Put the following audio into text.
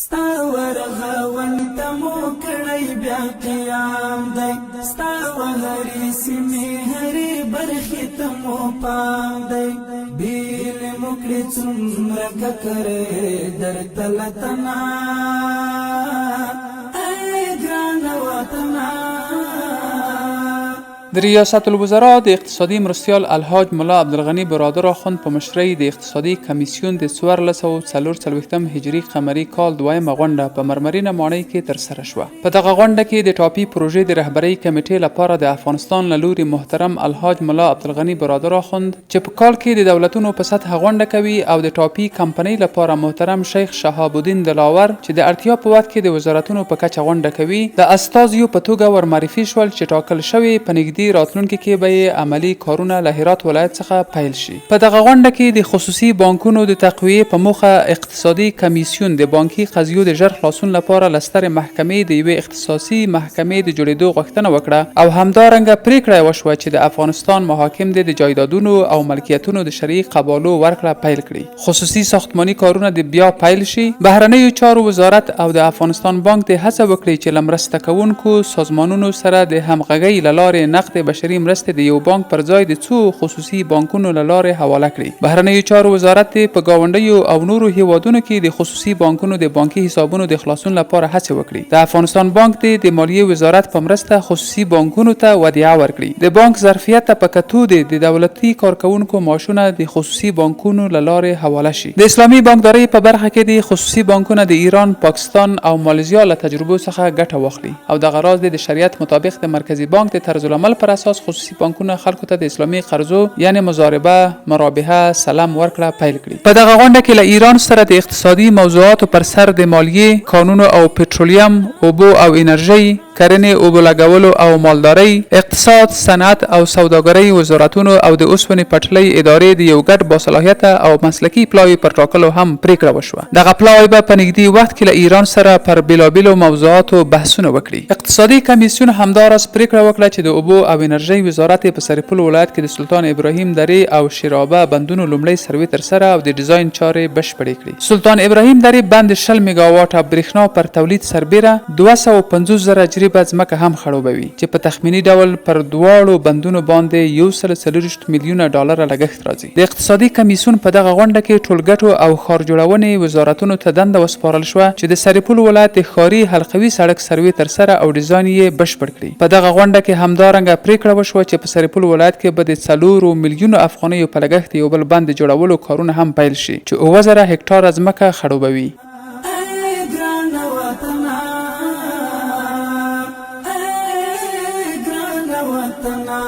ستا ورغونې ته مو کړی بیا قیام دی، ستا وهرې سیمې هرې برخې ته مو پام دی. بیل مو کړې څومره ککرې درته له تنا، ای ګرانه وطنه. د ریاست الوزرا د اقتصادي مرستیال الحاج ملا عبدالغني برادر اخوند په مشرۍ د اقتصادي کمیسیون د 1444 هجري قمري کال دویمه غونډه په مرمرینه ماڼۍ کې ترسره شوه. په دغه غونډه کې د ټاپي پروژې د رهبرۍ کمېټې لپاره د افغانستان له لوري محترم الحاج ملا عبدالغني برادر اخوند، چې په کال کې د دولتونو په سطحه غونډه کوي، او د ټاپي کمپنۍ لپاره محترم شیخ شهاب الدین دلاور، چې د اړتیا په وخت کې د وزارتونو په کچه غونډه کوي، د استازیو په توګه ورمعرفي شول، چې ټاکل شوې په نږدې راتلونکي کې به یې عملي کارونه له هرات ولایت څخه پیل شي. په دغه غونډه کې د خصوصي بانکونو د تقویې په موخه اقتصادي کمیسیون د بانکي قضیو د ژر خلاصون لپاره له سترې محکمې د یوې اختصاصي محکمې د جوړېدو غوښتنه وکړه، او همدارنګه پرېکړه وشوه چې د افغانستان محاکم دې د جایدادونو او ملکیتونو د شرعي قبالو ورکړه پیل کړي، خصوصي ساختماني کارونه دې بیا پیل شي، بهرنیو چارو وزارت او د افغانستان بانک دې هڅه وکړي چې له مرسته کوونکو سازمانونو سره د همغږۍ له لارې نقد بشري مرستې د یو بانک پر ځای د څو خصوصي بانکونو له لارې حواله کړي، بهرنیو چارو وزارت دې په ګاونډیو او نورو هیوادونو کې د خصوصي بانکونو د بانکي حسابونو د خلاصون لپاره هڅې وکړي، د افغانستان بانک دې د مالیې وزارت په مرسته خصوصي بانکونو ته ودیعه ورکړي، د بانک ظرفیت ته په کتو دې د دولتي کارکوونکو معاشونه د خصوصي بانکونو له لارې حواله شي، د اسلامي بانکدارۍ په برخه کې دې خصوصي بانکونه د ایران، پاکستان او مالیزیا له تجربو څخه ګټه واخلي، او دغه راز دې د شریعت مطابق د مرکزي بانک د طرزالعمل پر اساس خصوصي بانکونه خلکو ته د اسلامي قرضو یعنې مضاربه، مرابحه، سلم ورکړه پیل کړي. په دغه غونډه کې له ایران سره د اقتصادي موضوعاتو پر سر د مالیې، کانونو او پټرولیم، اوبو او انرژۍ، کرنې، اوبو لګولو او مالدارۍ، اقتصاد، صنعت او سوداګرۍ وزارتونو او د اوسپنې پټلۍ ادارې د یو ګډ باصلاحیته او مسلکي پلاوي پر ټاکلو هم پرېکړه وشوه. دغه پلاوی به په نږدې وخت کې له ایران سره پر بېلابېلو موضوعاتو بحثونه وکړي. اقتصادي کمیسیون همداراز پرېکړه وکړه چې د اوبو او انرژۍ وزارت یې په سرپل ولایت کې د سلطان ابراهیم درې او شیرابه بندونو لومړۍ سروې ترسره او د ډیزاین چارې بشپړې کړي. سلطان ابراهیم درې بند 20 میګاواټه برېښنا پر تولید سربېره 250 زره جریبه ځمکه هم خړوبوي، چې په تخمیني ډول پر دواړو بندونو باندې 124 میلیونه ډالره لګښت راځي. د اقتصادي کمیسیون په دغه غونډه کې ټولګټو او ښار جوړونې وزارتونو ته دنده وسپارل شوه چې د سرپل ولایت د ښاري حلقوي سړک سروې ترسره او ډیزاین یې بشپړ کړي. په دغه غونډه کې همدارنګه پرېکړه وشوه چې په سرپل ولایت کې به د 4 میلیونو افغانیو په لګښت د یو بل بند د جوړولو کارونه هم پیل شي، چې 7000 هکټاره ځمکه خړوبوي. ای ګرانه وطنه، ای ګرانه وطنه.